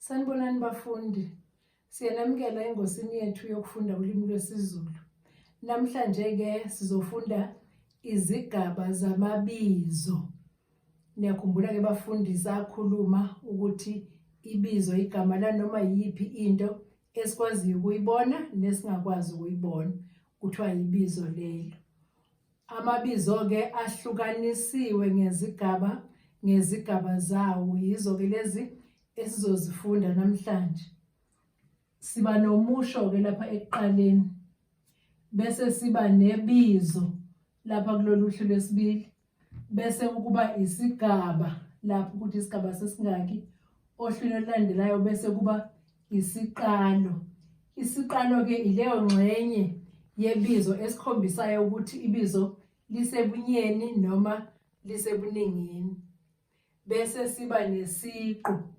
Sanibonani bafundi, siyanamukela engosini yethu yokufunda ulimi lwesiZulu. Namhlanje-ke sizofunda izigaba zamabizo. Niyakhumbula-ke bafundi sakhuluma ukuthi ibizo igama lanoma yiyiphi into esikwaziyo ukuyibona nesingakwazi ukuyibona, kuthiwa yibizo lelo. Amabizo-ke ahlukanisiwe ngezigaba ngezigaba zawo, yizo-ke lezi esizozifunda namhlanje. Siba nomusho-ke lapha ekuqaleni, bese siba nebizo lapha kulolu hlu lwesibili, bese ukuba isigaba lapho ukuthi isigaba sesingaki, ohlwini olulandelayo bese kuba isiqalo. Isiqalo-ke ileyo ngxenye yebizo esikhombisayo ukuthi ibizo lisebunyeni noma lisebuningini. Bese siba nesiqu.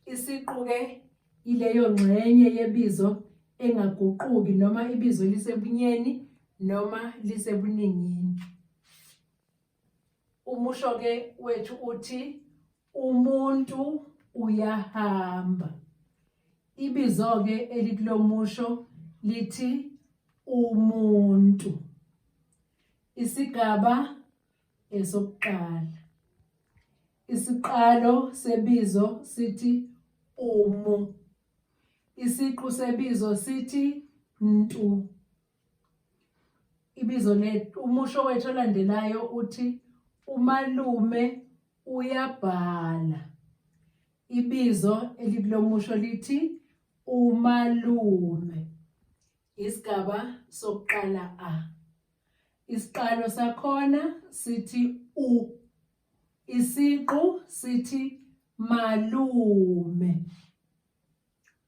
Isiqu-ke ileyo ngxenye yebizo engaguquki noma ibizo lisebunyeni noma lisebuningini. Umusho-ke wethu uthi umuntu uyahamba. Ibizo-ke elikulo musho lithi umuntu. Isigaba esokuqala. Isiqalo sebizo sithi umu. Isiqu sebizo sithi ntu. Ibizo lethu, umusho wethu olandelayo uthi umalume uyabhala. Ibizo elikulo musho lithi umalume. Isigaba sokuqala A. Isiqalo sakhona sithi u. Isiqu sithi malume.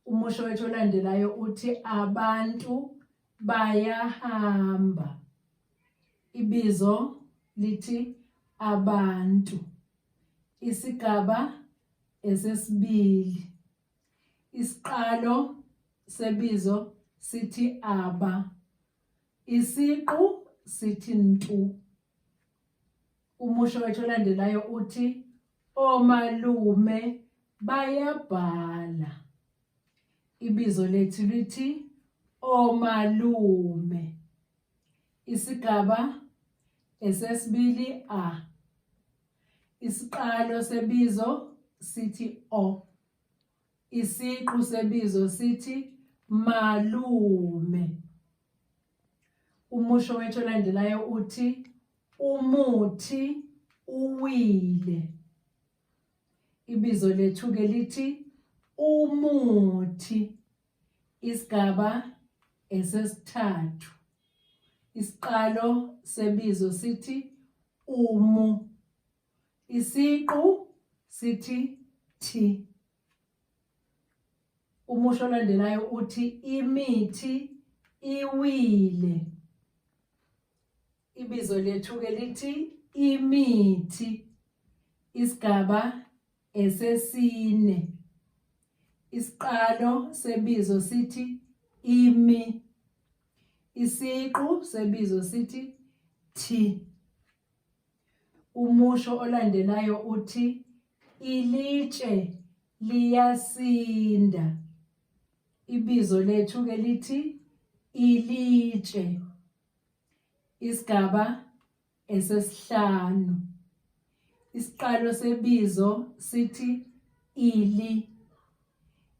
Umusho wethu olandelayo uthi abantu bayahamba. Ibizo lithi abantu. Isigaba esesibili. Isiqalo sebizo sithi aba. Isiqu sithi ntu. Umusho wethu olandelayo uthi omalume bayabhala. Ibizo lethu lithi omalume. Isigaba esesibili a. Isiqalo sebizo sithi o. Isiqu sebizo sithi malume. Umusho wethu olandelayo uthi umuthi uwile. Ibizo lethu-ke lithi umuthi. Isigaba esesithathu. Isiqalo sebizo sithi umu. Isiqu sithi thi. Umusho olandelayo uthi imithi iwile. Ibizo lethu-ke lithi imithi. Isigaba esesine. Isiqalo sebizo sithi imi. Isiqu sebizo sithi thi. Umusho olandelayo uthi ilitshe liyasinda. Ibizo lethu-ke lithi ilitshe. Isigaba esesihlanu. Isiqalo sebizo sithi ili.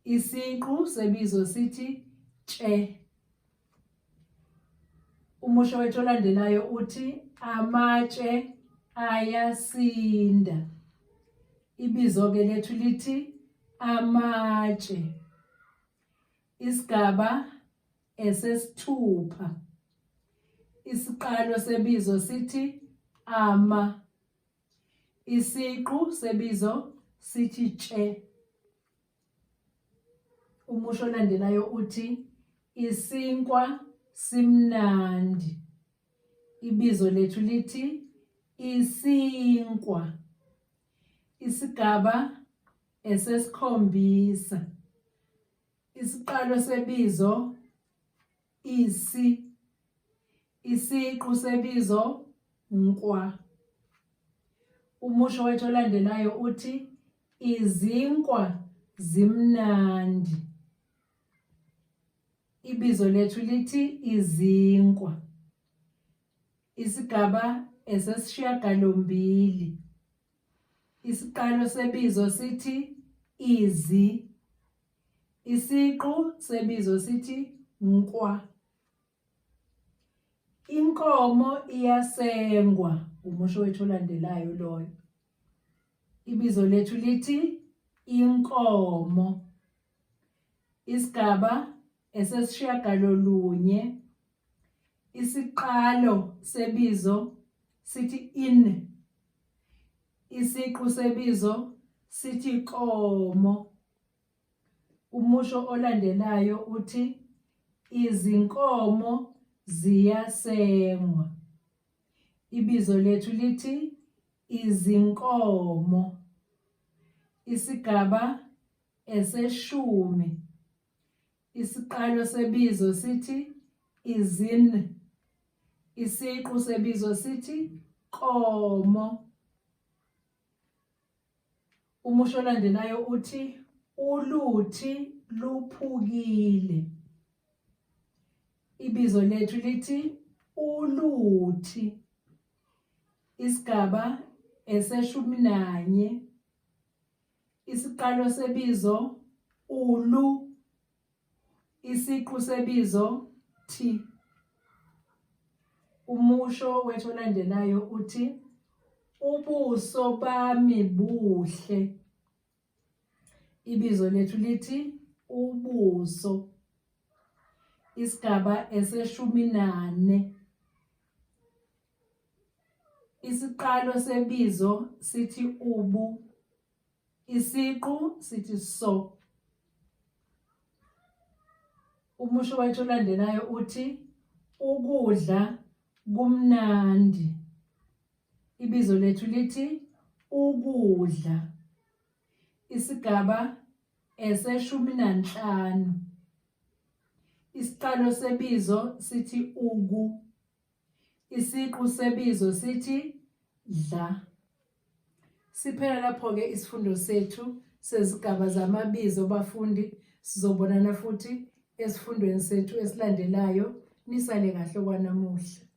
Isiqu sebizo sithi tshe. Umusho wethu olandelayo uthi amatshe ayasinda. Ibizo-ke lethu lithi amatshe. Isigaba esesithupha. Isiqalo sebizo sithi ama. Isiqu sebizo sithi tshe. Umusho olandelayo uthi isinkwa simnandi. Ibizo lethu lithi isinkwa. Isigaba esesikhombisa. Isiqalo sebizo isi. Isiqu sebizo nkwa. Umusho wethu olandelayo uthi izinkwa zimnandi. Ibizo lethu lithi izinkwa. Isigaba esesishiyagalombili. Isiqalo sebizo sithi izi. Isiqu sebizo sithi nkwa. Inkomo iyasengwa, umusho wethu olandelayo loyo. Ibizo lethu lithi inkomo. Isigaba esesishiyagalolunye. Isiqalo sebizo sithi in. Isiqu sebizo sithi komo. Umusho olandelayo uthi izinkomo ziyasengwa. Ibizo lethu lithi izinkomo. Isigaba eseshumi. Isiqalo sebizo sithi izin. Isiqu sebizo sithi komo. Umusho olandelayo uthi uluthi luphukile. Ibizo lethu lithi uluthi. Isigaba eseshumi nanye. Isiqalo sebizo ulu. Isiqu sebizo thi. Umusho wethu olandelayo uthi ubuso bami buhle. Ibizo lethu lithi ubuso. Isigaba eseshumi nane. Isiqalo sebizo sithi ubu. Isiqu sithi so. Umusho wethu olandelayo uthi ukudla kumnandi. Ibizo lethu lithi ukudla. Isigaba eseshumi nanhlanu. Isiqalo sebizo sithi uku. Isiqu sebizo sithi dla. Siphela lapho-ke isifundo sethu sezigaba zamabizo bafundi. Sizobonana futhi esifundweni sethu esilandelayo. Nisale kahle okwanamuhla.